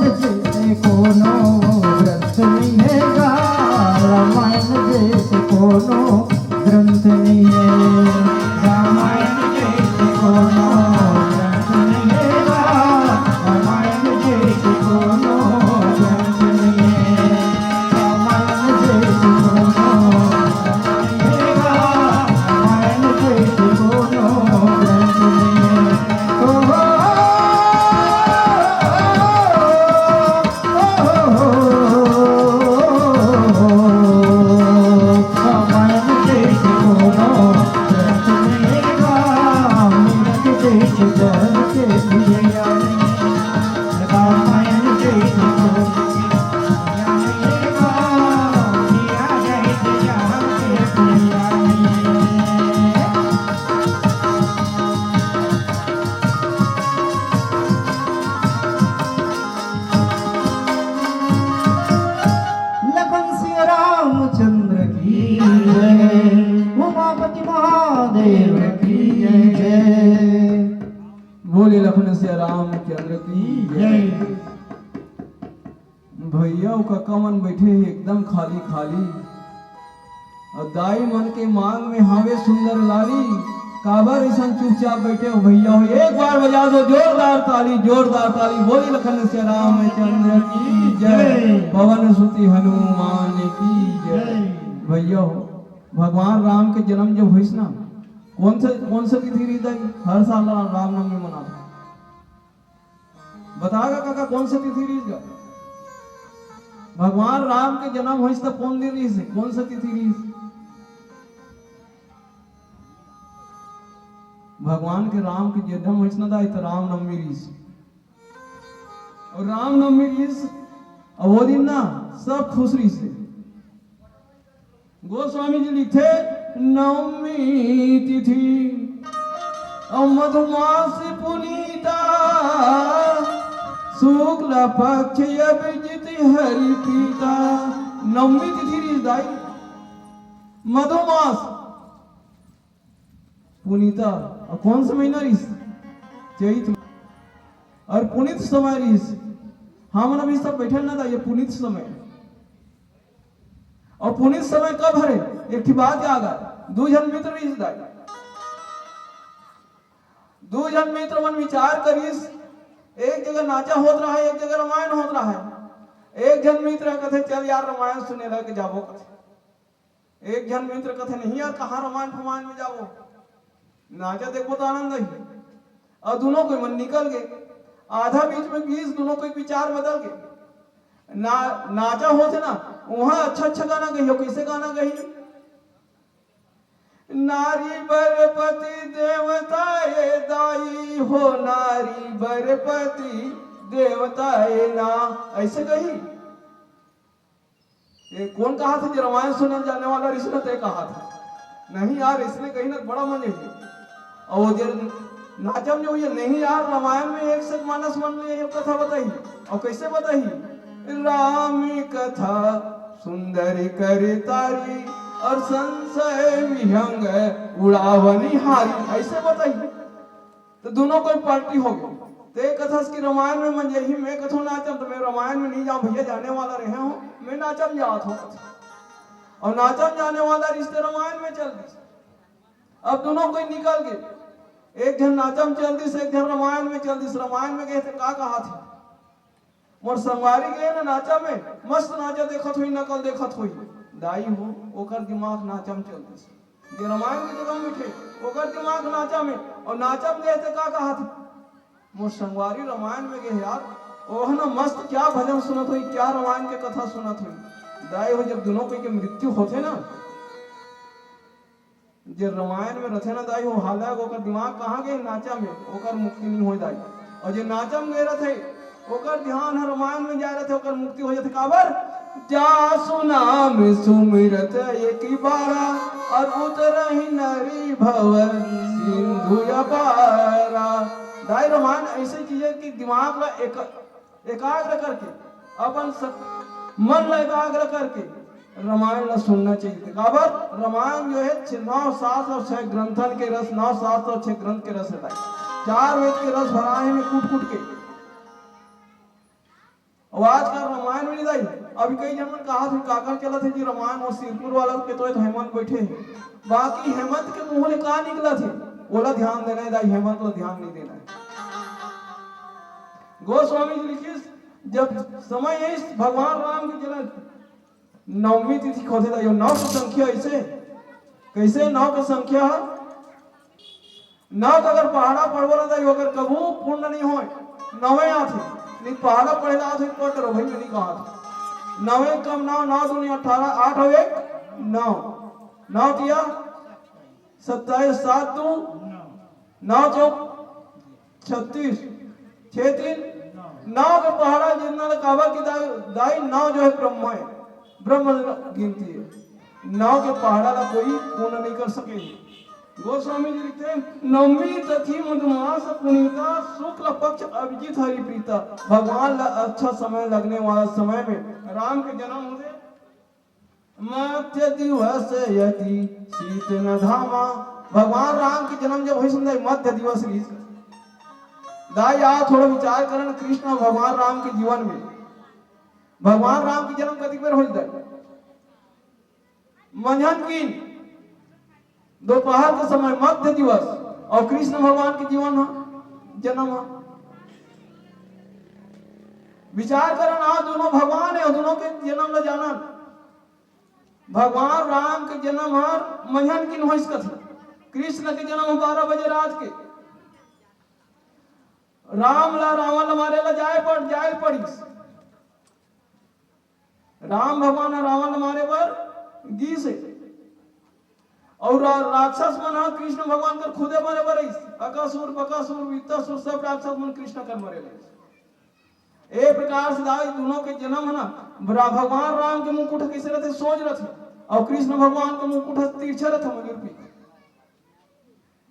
जैसे कोनो ग्रंथ नइ हे गा, रामायण जैसे कोनो ग्रंथ नइ हे। रामायण जैसे कोनो ग्रंथ नइ हे गा, रामायण जैसे कोनो ग्रंथ नइ हे। रामायण जैसे कोनो ग्रंथ नइ हे गा, रामायण जैसे कोनो ग्रंथ नइ हे। ओ हो, लखन सिया रामचंद्र की जय, उमापति महादेव की जय। बोले लखन सिया रामचंद्र की जय। भैया अउ कका मन बइठे हे एकदम खाली खाली। अउ दाई मन के मांग में हावे सुंदर लाली। काबर अइसन चुपचाप बइठे हो भैया हो? एक बार बजा दो जोरदार ताली, जोरदार ताली। बोली लखन सिया रामचंद्र की जय, पवन सुत हनुमान की जय। भैया हो, भगवान राम के जनम जब होइस ना, कोन से, कोन से तिथि रहिस दाई? हर साल रामनवमी मनाथे। बता गा कका, कोन से तिथि रिहिस गा? भगवान राम के जनम होइस त कोन दिन रिहिस हे? कोन से तिथि रिहिस? भगवान के, राम के जनम होइस न दाई, त रामनवमी रिहिस। अउ रामनवमी रिहिस, अउ वो दिन ना सब खुश रिहिस हे। गोस्वामी जी लिखथे, नवमी तिथि अउ मधुमास पुनीता, शुक्ल पक्ष अभिजित हरि प्रीता। नवमी तिथि रिहिस दाई, मधुमास पुनीता, अउ कोन से महीना रिहिस? चैत। अउ पुनीत समय रिहिस। हमन अभी सब बइठे ना दाई, ये पुनीत समय। अउ पुनीत समय कब हरे? एक ठी बात याद आय, दू झन मित्र रिहिस दाई। दू झन मित्र मन विचार करिस, एक जगह नाचा होत रहय, एक जगह रमायन होत रहय। एक झन मित्र कथे, "चल यार, रमायन सुने लग जाबो," कथे। एक झन मित्र कथे, "नहीं यार, कहाँ रमायन फमायन में जाबो, नाचा देखबो त आनंद आही।" अउ दुनों कोई मन निकल गे। आधा बीच में बीच दुनों कोई विचार बदल गे। ना, नाचा होथे ना, उहाँ अच्छा अच्छा गाना गही हो। कइसे गाना गही? नारी बर पति देवता ए दाई हो, नारी बर पति देवता ए ना, अइसे गही। ये कोन कहाथे जे रमायन सुने जाने वाला रिहिस न ते कहाथे? नहीं यार, अइसने कही न बड़ा मजा आही। अउ जे नाचम जो ये नहीं यार, रमायन में एक से एक मानस मन में ये कथा बताही। अउ कइसे बताही? राम कथा सुंदर कर तारी, अउ संशय विहंग उड़ावनी हारी, अइसे बताही। त दुनों कोई पार्टी हो गे। ते कथस कि रमायन में मजा आही, मैं कथों नाचम, त मैं रमायन में नहीं जांव भैया, जाने वाला रहे हों, मैं नाचम जात हों। अउ नाचम जाने वाला रिहिस ते रमायन में चल दिस। अब दुनों कोई निकल गे, एक झन नाचम चल दिस, एक झन रमायन में चल दिस। रमायन में गे हे त का कहाथे? मोर संगवारी गे हे ना नाचा में, मस्त नाचा देखत होही, नकल देखत होही। दाई हो, ओकर दिमाग नाचा में चल दिस। जे रमायन के जगह में बइठे, ओकर दिमाग नाचा में, अउ नाचा में गे हे त का कहाथे? मोर संगवारी रमायन में गे हे यार, ओह ना मस्त क्या भजन सुनत होही, क्या रमायन के कथा सुनत होही। दाई हो, जब दुनों कोई के मृत्यु होथे ना, जे रमायन में रथे ना दाई हो, हालांकि ओकर दिमाग कहाँ गे? नाचा में, ओकर मुक्ति नहीं होय दाई। अउ जे नाचा में गे रथे, ओकर ध्यान ह रमायन में जाय रथे, ओकर मुक्ति हो जाथे। काबर? जासु नाम सुमिरत एक बारा, अउ उतरहि नारी भव सिंधु अपारा। दाई, रमायन अइसे चीज हे कि दिमाग ला एक एकाग्र करके, अपन स-, मन ला एकाग्र करके रमायन ला सुनना चाहिए। काबर? रमायन जो हे, छ-, नौ शास्त्र अउ छह ग्रंथन के रस, नौ शास्त्र अउ छह ग्रंथ के रस हे दाई। चार वेद के रस भराए हे एमे कूट कूट के। अब आजकल रामायण में नहीं दाई, अभी कई जन मन कहा थे, काकर चलत हे जी रामायण, वो सिरपुर वाला के तो एक हेमंत बैठे हे, बाकी हेमंत के मुंह ले का निकलत हे, ओला ध्यान देना है दाई, हेमंत ला ध्यान नहीं देना है। गोस्वामी जी लिखिस, जब समय है भगवान राम के जन्म, नवमी तिथि खोजे ला, यो नौ के संख्या ऐसे, कैसे नौ के संख्या है? नौ के अगर पहाड़ा पढ़बो ना, तो यो अगर कभू पूर्ण नहीं होय, नवे आथे, नहीं पहाड़ा पढ़े ला आथे, पढ़ करो भाई, मैं नहीं कहा था। नवे कम नौ, नौ दूनी अठारह, आठ और एक नौ, नौ किया सत्ताईस, सात दू नौ चौक छत्तीस, छह तीन नौ के पहाड़ा जितना, तो काबर की दाई, दाई नौ जो है ब्रह्म है, ब्रह्म गिनती है। नौ के पहाड़ा ला कोई पूर्ण नहीं कर सके। गोस्वामी जी लिखते हैं, नवमी तिथि मधुमास पुनीता, शुक्ल पक्ष अभिजीत हरि प्रीता। भगवान ला अच्छा समय लगने वाला समय में राम के जन्म होते, मध्य दिवस यति शीत न धामा। भगवान राम के जन्म जब होइस ना, मध्य दिवस रहिस। दाई, आ थोड़ा विचार करन कृष्ण और भगवान राम के जीवन में। भगवान राम के जन्म कतिक बेर होइस दाई? मंझन किन, दोपहर के समय, मध्य दिवस, और कृष्ण भगवान के जीवन ह, जन्म ह। विचार करन, आ दोनों भगवान है, दोनों के जन्म ल जानन। भगवान राम के जन्म हर मंझन किन होइस कथे, कृष्ण के जन्म बारह बजे रात के। राम ला रावण ला मारे ला जाए पड़, जाए पड़िस। राम भगवान ह रावण ला मारे बर गीस हे। और रा-, राक्षस मन ह कृष्ण भगवान कर खुदे मरे बर रहिस। अकासुर, बकासुर, वित्तासुर, सब राक्षस मन कृष्ण कर मरे रहिस। ए प्रकार से दाई दोनों के जन्म है ना, बरा-, भगवान राम के मुकुट कैसे रहते, सोज रहते, और कृष्ण भगवान के मुकुट ह तिरछा रहते, मयूर पीठ।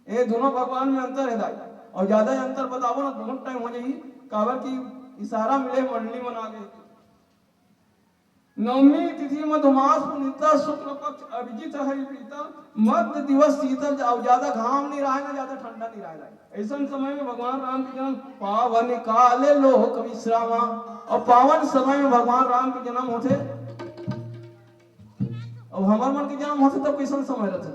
ए दोनों भगवान में अंतर है दाई, और ज्यादा अंतर बताबो ना, बहुत टाइम हो जाही, काबर की इशारा मिले मंडली मन आगे। नवमी तिथि मधुमास पुनीता, शुक्ल पक्ष अभिजीत हरि प्रीता, मध्य दिवस शीतल, जाओ ज्यादा घाम नहीं रहे ना, ज्यादा ठंडा नहीं रहे। ऐसन समय में भगवान राम के जन्म, पावन काल लोक विश्रामा, और पावन समय में भगवान राम के जन्म होते। अब हमर मन के जन्म होते तब कैसन समय रहते?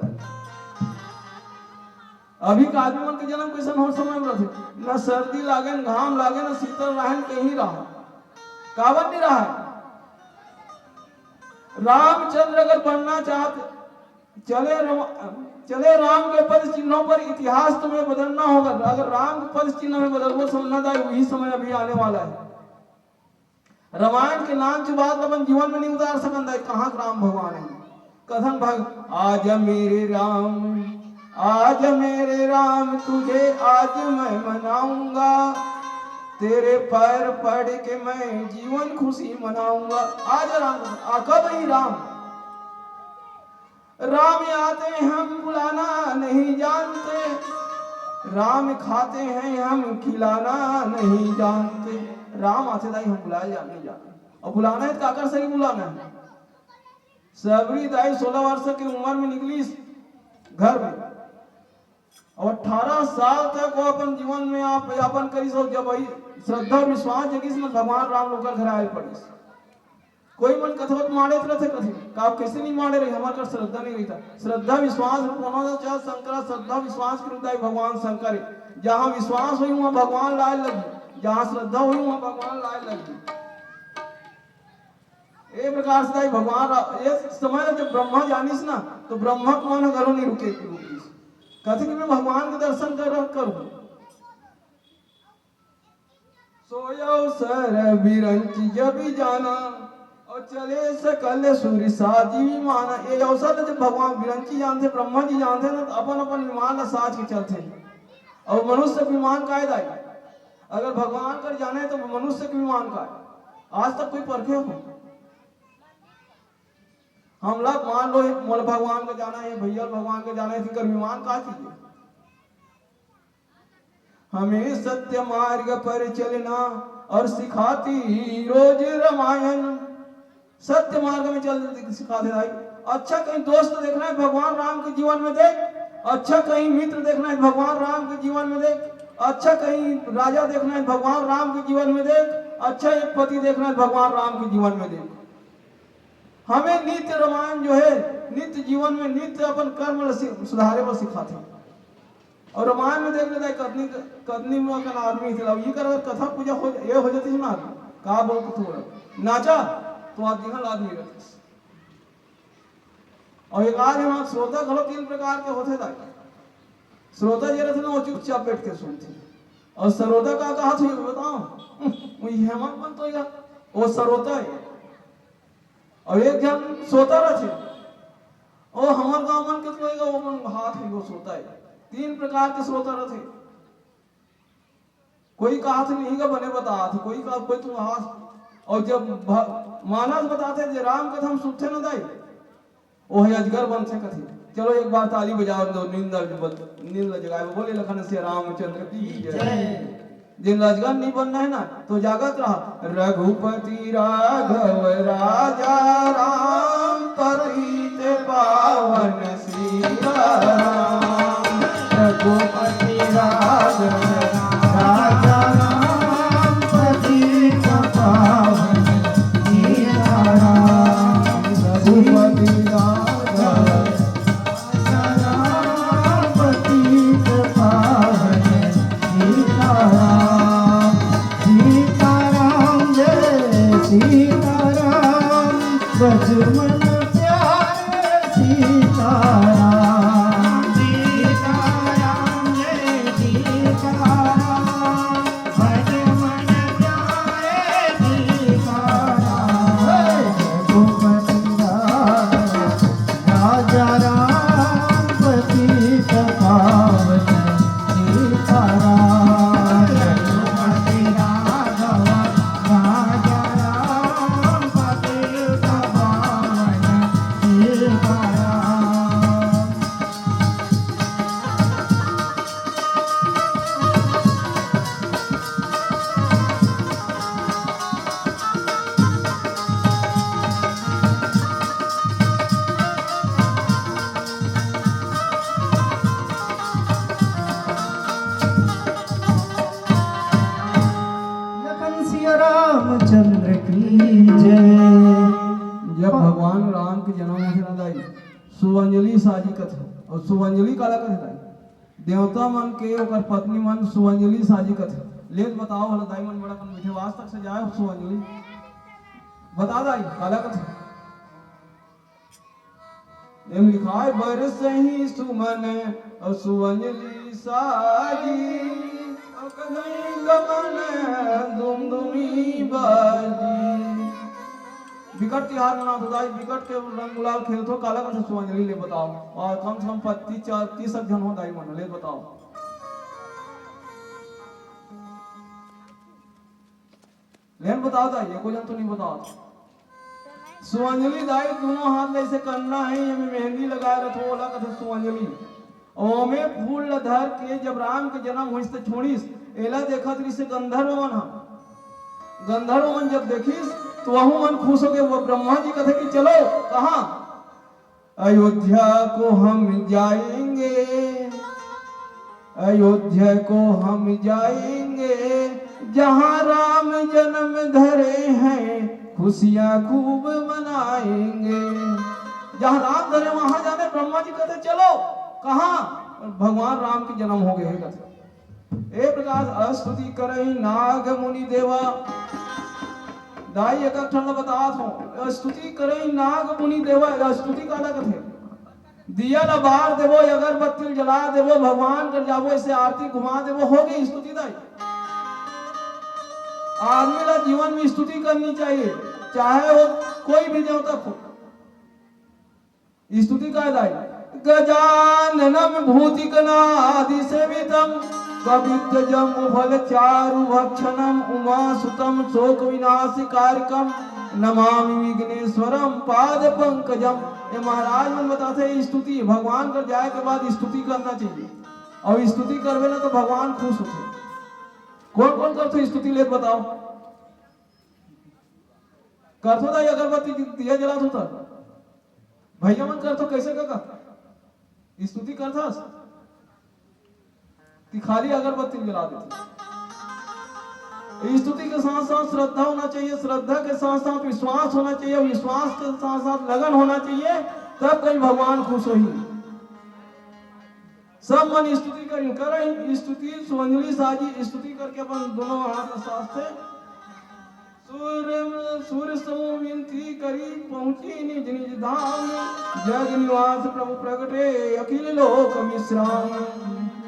अभी के आदमी मन के जन्म कैसन हो समय में रहते? न सर्दी लागे, न घाम लागे, न शीतल रहे, न कहीं रहा। काबर नहीं रहा? रामचंद्र अगर बनना चाहते, चले रम-, चले राम के पद चिन्हों पर, इतिहास तुम्हें बदलना होगा। अगर राम के पद चिन्ह में बदलबो, समझना दाई, वही समय अभी आने वाला है। रामायण के नाम की बात अपन जीवन में नहीं उतार सकन दाई, कहाँ के राम भगवान है? कथन भग, आज मेरे राम, आज मेरे राम, तुझे आज मैं मनाऊंगा, तेरे पैर पड़ के मैं जीवन खुशी मनाऊंगा। आज राम, आ कब ही राम? राम आते हैं हम बुलाना नहीं जानते, राम खाते हैं हम खिलाना नहीं जानते। राम आते दाई हम बुलाए जा-, नहीं जानते। और बुलाना है तो काकर से ही बुलाना है। सबरी दाई सोलह वर्ष की उम्र में निकली इस घर में, और अठारह साल तक वो अपन जीवन में आप यापन करी सो। जब वही श्रद्धा और विश्वास जगिस में भगवान राम लोग घर आए पड़िस। कोई मन कथवत माड़े त रथे कथे, का कैसे नहीं माड़े रही, हमारे कर श्रद्धा नहीं रहता। श्रद्धा विश्वास रूप होना चाहे शंकरा, श्रद्धा विश्वास के रूप दाई भगवान शंकर है। जहाँ विश्वास हुई वहाँ भगवान लाए लगी, जहाँ श्रद्धा हुई वहाँ भगवान लाए लगी। ए प्रकार से दाई भगवान रा-, ये समय जब ब्रह्मा जानिस ना, तो ब्रह्मा के मन घरो नहीं रुके, रुकिस। कथे कि मैं भगवान के दर्शन कर, करूँ। सो अवसर बिरंची जब जाना, और चले सकल सुर साजी विमाना। ये अवसर जब भगवान बिरंची जानते, ब्रह्मा जी जानते ना, तो अपन अपन विमान ला साज के चलते। और मनुष्य के विमान काय दाई? अगर भगवान कर जाने तो मनुष्य के विमान काय? आज तक कोई परखे हो? हमला मान लो, मोला भगवान का जाना है, भैया भगवान का जाना है, फिकर विमान का चीज है? हमें सत्य मार्ग पर चलना और सिखाती रोज रामायण। सत्य मार्ग में चल सिखाते भाई। अच्छा कहीं दोस्त देखना है, भगवान राम के जीवन में देख। अच्छा कहीं मित्र देखना है, भगवान राम के जीवन में देख। अच्छा कहीं राजा देखना है, भगवान राम के जीवन में देख। अच्छा एक पति देखना है भगवान राम के जीवन में देख। हमें नित्य रामायण जो है, नित्य जीवन में नित्य अपन कर्म ल सि-, सुधारे बर सिखाथे। अउ रामायण में देख लेता है, कतनी, कतनी में अकन आदमी थे, अब ये कर कथा पूजा हो, ये हो जाती है ना, का बोल तो थोड़ा नाचा, तो आज दिखल आदमी रहता। अउ एक आध झन श्रोता घलो तीन प्रकार के होथे दाई। श्रोता जे रथे ना, वो चुपचाप बैठ के सुनथे। अउ श्रोता का कहा थे, बताओ, वो हेमंत मन तो या, वो श्रोता है। अउ एक झन श्रोता रथे, ओ हमर गांव मन के तो होएगा, वो मन हाथ है, वो श्रोता है। तीन प्रकार के श्रोता रथे। कोई कहाथे नहीं का बने बताथे, कोई का, कोई तुम हाथ। अउ जब भ-, मानस बताथे जे राम कथा हम सुनथे न दाई, ओहे अजगर बनथे कथे। चलो एक बार ताली बजाओ, दो नींद ल-, नींद ल जगाए। बोले लखन सिया रामचंद्र की जय। जय। जिन अजगर नहीं बनना है ना, तो जागत रहा। रघुपति राघव राजा राम, पतित पावन सीताराम। रघुपति राघव राजा राम, पतित पावन सीताराम। रघुपति राघव राजा राम, पतित पावन सीताराम। सीताराम जय सीताराम, बचपन प्यारे सीताराम। सीताराम जय सीताराम, बचपन प्यारे सीताराम। हे रघुपति राघव राजा राम, पतित पावन सीताराम। रघुपति राघव राजा राम, पतित पावन सीताराम। लखन सिया रामचंद्र की जय। जब भगवान राम के जन्म होथे ना दाई, सुवंजलि साजी कथे। अउ सुवंजलि काला कथे दाई? देवता मन के ओकर पत्नी मन सुवंजलि साजी कथे। लेत बताओ हला दाई मन, बड़ा कन मीठे वास तक सजाए हो सुवंजलि। बता दाई, काला कथे? एम लिखाए बरसहि सुमन अउ सुवंजलि साजी, अउ कहीं गमन दुमदुमी बाजी। बिकट तिहार मनात हो दाई, बिकट के रंग गुलाल खेलत हो, काला कथे सुवंजलि ले बताओ। अउ कम से कम पच्चीस, चार, तीस झन हो दाई मन, ले बताओ। लेन बताओ दाई, एको झन तो नहीं बताओ। सुवंजलि दाई दोनों हाथ ले ऐसे करना है, ये में मेहंदी लगाए रथो, ओला कथे सुवंजलि। ओमे फूल ल धर के जब राम के जन्म होइस त छोड़िस, एला देखत रिस गंधर्व मन ह। गंधर्व मन जब देखिस, तो वहू मन खुश होके वो ब्रह्मा जी कथे कि चलो, कहाँ? अयोध्या को हम जाएंगे, अयोध्या को हम जाएंगे, जहाँ राम जन्म धरे हैं, खुशियाँ खूब मनाएंगे। जहाँ राम धरे वहाँ जाने, ब्रह्मा जी कहते चलो, कहाँ? भगवान राम के जन्म हो गए हैं, कहते। ए प्रकार स्तुति करई नाग मुनि देवा। दाई एक ठन ल बतात हो, स्तुति करई नाग मुनि देवा, स्तुति काला कथे? दिया ल बार देबो, अगरबत्ती ल जला देबो, भगवान कर जाबो, ऐसे आरती घुमा देबो, हो गई स्तुति दाई। आदमी ला जीवन में स्तुति करनी चाहिए, चाहे वो कोई भी देवता हो। स्तुति काय दाई? गजाननं भूतगणादिसेवितं, कपित्थजम्बूफलचारुभक्षणं, उमासुतं शोकविनाशकारकं, नमामि विघ्नेश्वरं पादपंकजं। ये महाराज मन बताथे स्तुति, भगवान कर जाए के बाद स्तुति करना चाहिए, अउ स्तुति करबे ना तो भगवान खुश होथे। कौन कौन करथे स्तुति, लेत बताओ। करथो दाई, अगरबत्ती दि-, दिया जलाथो त? भैया मन करथो, कैसे काका? स्तुति करथस? कि खाली अगरबत्ती जला देथे? स्तुति के साथ साथ श्रद्धा होना चाहिए, श्रद्धा के साथ साथ विश्वास होना चाहिए, विश्वास के साथ साथ लगन होना चाहिए, तब कहीं भगवान खुश होही। सब मन स्तुति करिन, करई स्तुति, सुअंजलि साजी स्तुति करके अपन दोनों हाथ साथ से सूर, सूर समूह विनती करी, पहुँची निज निज धाम। जग निवास प्रभु प्रगटे, अखिल लोक विश्राम।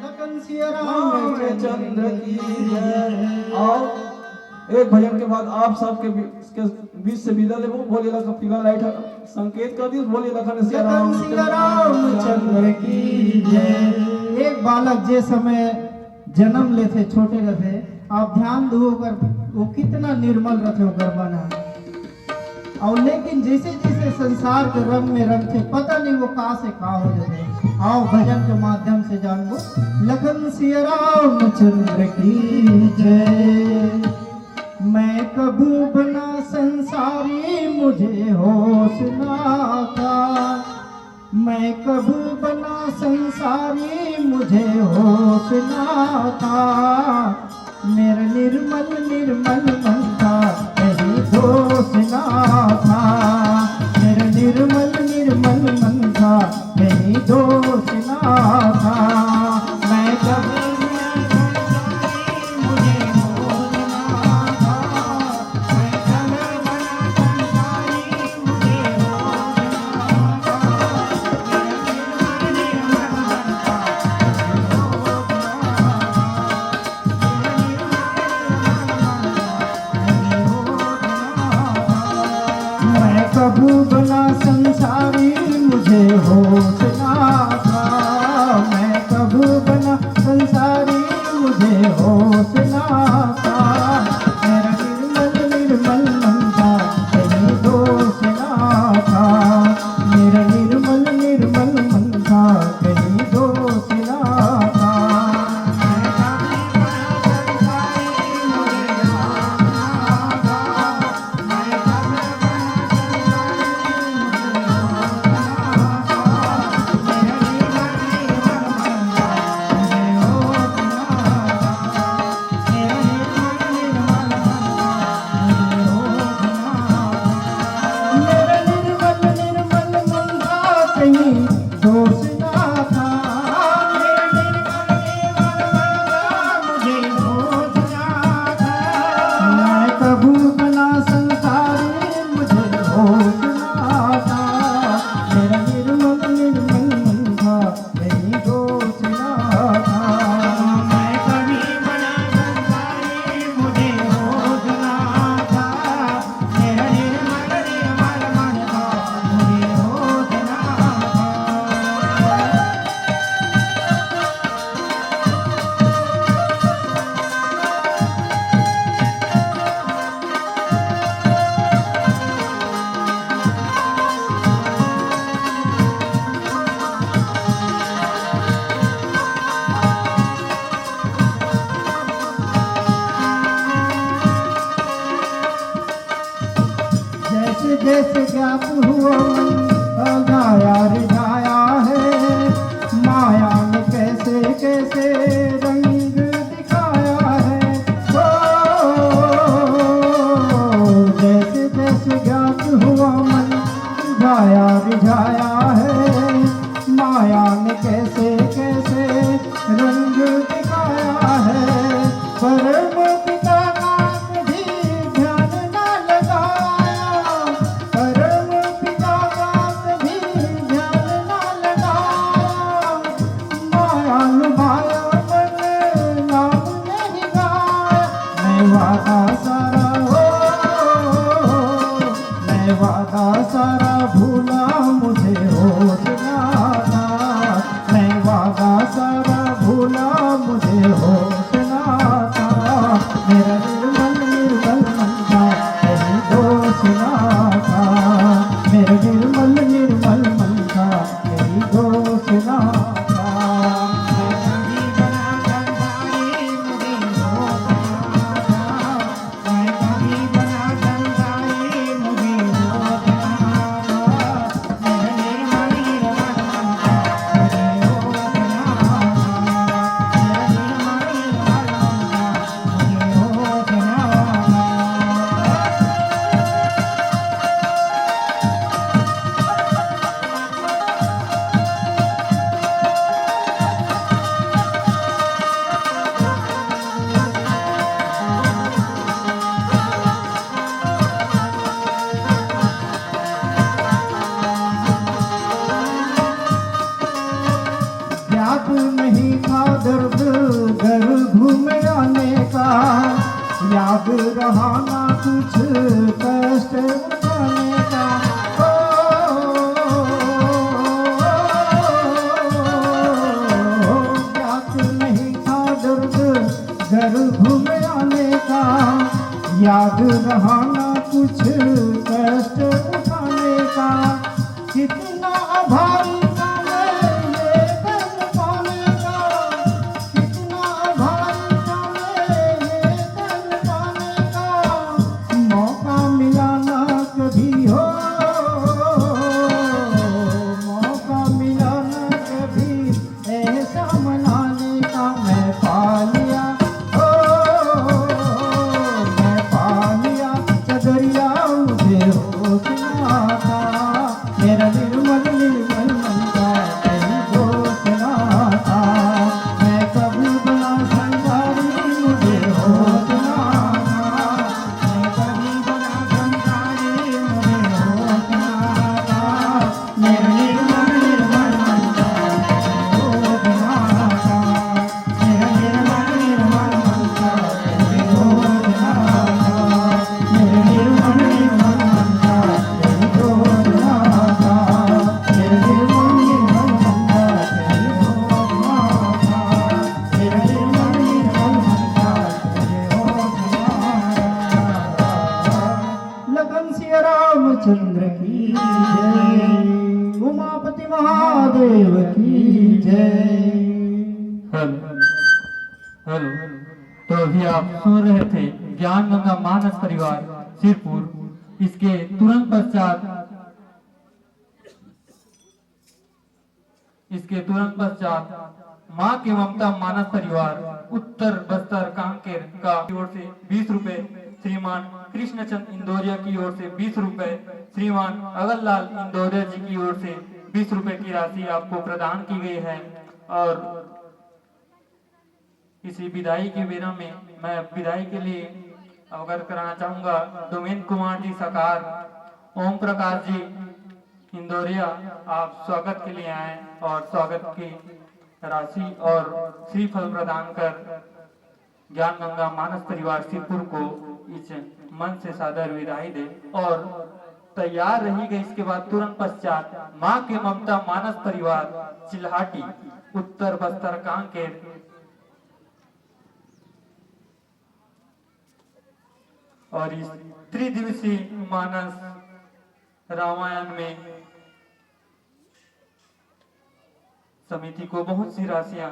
लखन सिया रामचंद्र की जय। आओ, एक भजन के बाद आप सबके बी-, के बीच से विदा लेबो। बोले लखन, पीला लाइट ह संकेत कर दिस, बोले लखन सिया लखन सिया रामचंद्र रामचंद्र की जय। एक बालक जे समय जन्म लेथे, छोटे रथे, आप ध्यान दो ओकर, वो कितना निर्मल रथे ओकर मन ह। और लेकिन जैसे जैसे संसार के रंग में रंगथे, पता नहीं वो का से का हो जाथे। आओ भजन के माध्यम से जानबो। लखन सिया रामचंद्र की जय। मैं कब बना संसारी, मुझे होश ना था। मैं कब बना संसारी, मुझे होश ना था। मेरा निर्मल निर्मल मन था, कहीं दोष ना था। मेरा निर्मल निर्मल मन था, कहीं दोष ना था। मैं कब मैं कब बना संसारी, मुझे होश ना था। मैं कब बना संसारी, मुझे होश ना था। मेरा निर्मल निर्मल मन था, कहीं दोष ना था। मेरा निर्मल निर्मल मन था, कहीं दोष ना था। मेरा निर्मल निर्मल मन था, कहीं दोष ना था। मेरा निर्मल निर्मल मन था, मुझे होश ना था। मैं कभू बना संसारी, मुझे होश ना था। मेरा निर्मल निर्मल मन था, कहीं दोष ना था। मैं कभी बना संसारी, मुझे होश ना था। मेरा निर्मल निर्मल मन था, मुझे होश ना था। जैसे जैसे ज्ञात हुआ मन, गाया रिझाया है। माया ने कैसे कैसे रंग दिखाया है। ओ, जैसे जैसे ज्ञात हुआ मन, गाया रिझाया है। माया ने कैसे कैसे रंग दिखाया है। परम पिता नाम भी ध्यान ना लगाया। परम पिता नाम भी ध्यान ना लगाया। माया लुभाया मन नाम नहीं गाया। मैं वादा सारा हो, मैं वादा सारा भूला, मुझे होश ना था। मैं वादा सारा भूला, मुझे होश ना था। मेरा निर्मल निर्मल मन था, कहीं दोष ना था। मेरा निर्मल निर्मल मन था, कहीं दोष ना था। रहा ना कुछ कष्ट उठाने का। ओ, ज्ञात नहीं था दर्द गर्भ में आने का। याद रहा ना कुछ कष्ट उठाने का। कितना आभारी था मैं ये धन पाने का। कितना आभारी था मैं ये धन पाने का। मौका मिला ना कभी हो, मौका मिला ना कभी ऐसा मनाने का। मैं पा लिया, ओ, मैं पा लिया चदरिया, मुझे होश ना था। मेरा निर्मल निर्मल मन का कहीं दोष ना था। मैं कभी बड़ा संसारी, मुझे होश ना था। मैं कभी बड़ा संसारी, मुझे होश ना था। मेरा निर्मल निर्मल मन का कहीं दोष ना था। लखन सिया रामचंद्र की जय, उमापति महादेव की जय। Hello, hello. तो अभी आप सुन रहे थे ज्ञान गंगा मानस परिवार सिरपुर। इसके तुरंत पश्चात, इसके तुरंत पश्चात माँ के ममता मानस परिवार उत्तर बस्तर कांकेर का ओर से बीस रुपए, श्रीमान कृष्णचंद इंदौरिया की ओर से बीस रुपए, श्रीमान अगरलाल इंदौरिया जी की ओर से बीस रुपए की राशि आपको प्रदान की गई है। और इसी विदाई के बेरा में मैं विदाई के लिए अवगत कराना चाहूंगा डोमेन कुमार जी सकार, ओम प्रकाश जी इंदौरिया, आप स्वागत के लिए आए और स्वागत की राशि और श्रीफल प्रदान कर ज्ञान गंगा मानस परिवार सिरपुर को इस मंच से सादर विदाई दे और तैयार रहिएगा। इसके बाद तुरंत पश्चात माँ के ममता मानस परिवार चिल्हाटी, उत्तर बस्तर कांकेर। और इस त्रिदिवसीय मानस रामायण में समिति को बहुत सी राशियां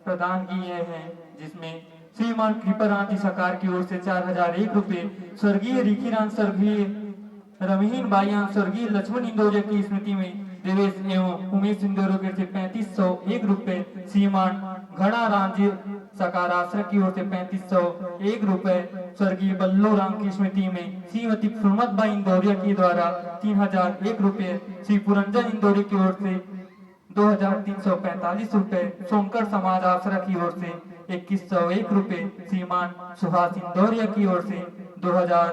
प्रदान की गई हैं, जिसमें श्रीमान कृपाराम जी सकार की ओर से चार हजार एक रुपये, स्वर्गीय रिखीराम, स्वर्गीय रमहीन बाईयान, स्वर्गीय लक्ष्मण इंदौरिया की स्मृति में देवेश एवं उमेश इंदौरिया की ओर से पैंतीस सौ एक रुपये, श्रीमान घड़ा राम जी सकार आश्रम की ओर से पैंतीस सौ एक रुपये, स्वर्गीय बल्लू राम की स्मृति में श्रीमती फुलमत बाई इंदौरिया के द्वारा तीन हजार एक रुपये, श्री पुरंजन इंदौरिया की ओर से दो हजार तीन सौ पैंतालीस रुपये, सोनकर समाज आसरा की ओर से इक्कीस सौ एक रुपये, श्रीमान सुभाष इंदौरिया की ओर से दो हजार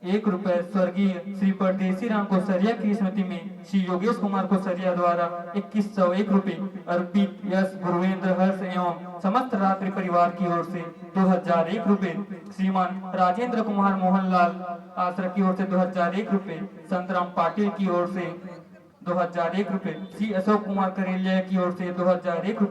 एक रुपये, स्वर्गीय श्री परदेसी राम कोसरिया की स्मृति में श्री योगेश कुमार कोसरिया द्वारा इक्कीस सौ एक रुपये अर्पित, यश गुरुवेंद्र हर्ष एवं समस्त रात्रि परिवार की ओर से दो हजार एक रुपये, श्रीमान राजेंद्र कुमार मोहनलाल आसरा की ओर से दो हजार एक रुपये, संतराम पाटिल की ओर से दो हजार एक रुपये, श्री अशोक कुमार करेलिया की ओर से दो हजार एक रुपये,